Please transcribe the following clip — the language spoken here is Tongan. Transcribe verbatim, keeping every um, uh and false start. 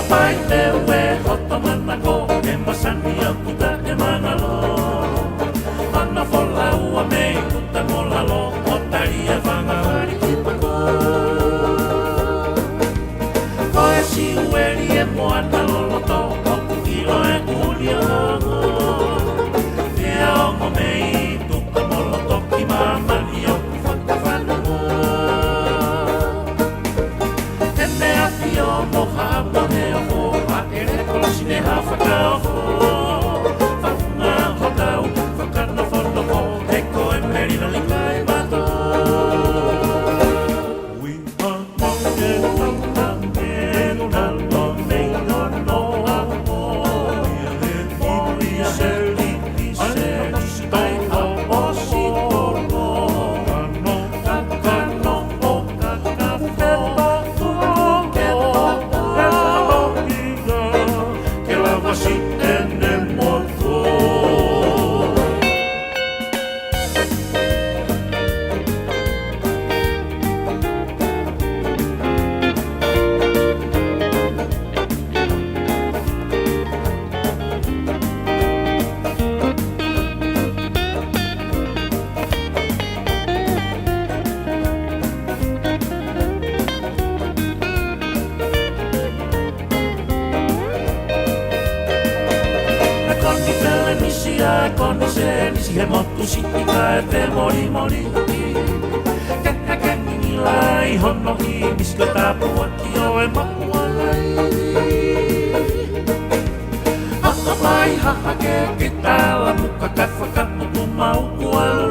Pai te ue hoto manako, e masani ʻoku ta te manalo. Mana folau ʻa mei kuta molalo, ʻo tali e fanga fali ki pako. Ko e siueli e moana loloto, ʻoku ʻilo e kuli ʻo ongo. Te ongo mei tuka moloto ki māmani ʻoku fakafanongo. He meʻa fio mo haʻamo he ofo, haʻele kolosi ne ha fakaofo. Fafunga hotau, fakanofonofo, he ko e melina lika e mato. Ui, ma, ma, ke, ma, ma, ke, ma, ma, me, no, no, a, o. Ia, he, mo, ia, he, li, li, se, ai, a, o, si, o, no. Ka, no, ka, ka, no, o, ka, ka, fo, fu, ke, o, e, o, ia, ke lava si, e, ne, mo, fo. E koni fele misi a, e koni se misi he motu siʻi kae te molimoli. Ke ke ke ngingi lai hono ʻi misi ka tapu ʻaki ʻo e makualai. Haka mai haha ke ke tala muka ka fakaputu mau kualu.